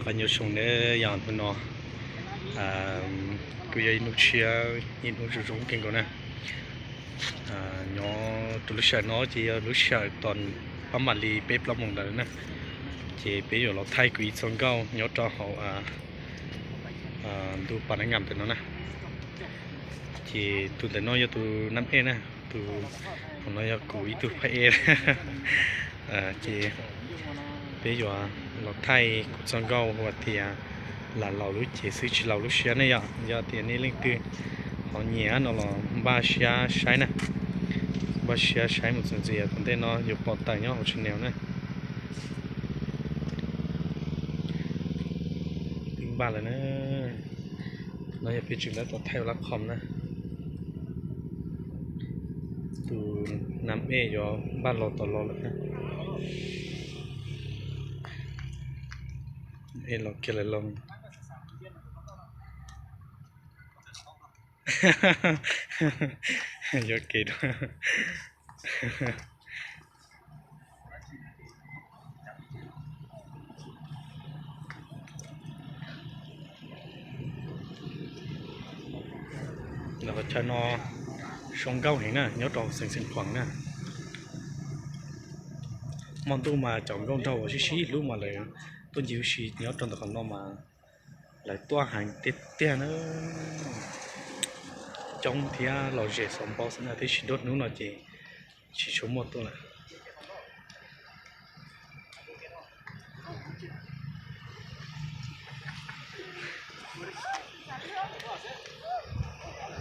Pab nyob zoo nawb, yog hnub no kuj yog ib hnub tshiab, ib hnub zoo zoo kawg nkaus na. Nyob rau lub sij hawm no ces yog lub sij hawm tom pab mam li peb plaub moos ntawd na. Ces peb yuav los thaij kuv ib txoj nkauj nyob rau hauv ntu Pas Nab Ngam ntawm no na. Ces tus ntawm no yog tus Nam Ej na, tus hauv no yog kuv ib tug phab ej. Ces peb yuav los thaij kuv txoj nkauj hu tias Lam laus lub cev xwb tsis laus lub siab ne yom. Yog tias nej leej twg ho nyiam no los npaj siab saib na, npaj siab saib mus txog ntxiv tom ntej no yuav pom tawm nyob hauv channel na. Twb npaj lawm na. No yog peb tseem tab tom thaij ua lab qhom na. Tus Nam Ej yuav npaj los tom los lawm. Ej los kiag lawm los. Yuav kev dua. Qhov chaw no zoo nkauj heev na, nyob rau xeev Xeev Khuam na. Hmo ntuj mas cov nkauj nraug uas sib sib hlub mas lawv tuaj ncig ua si nyob rau ntawm qhov no mas lawv tuaj heev tiag tiag na. Coob thiab lom zem xov npau xwb na, tiam sis nruab hnub no ces tsis tshua muaj tuaj lawm.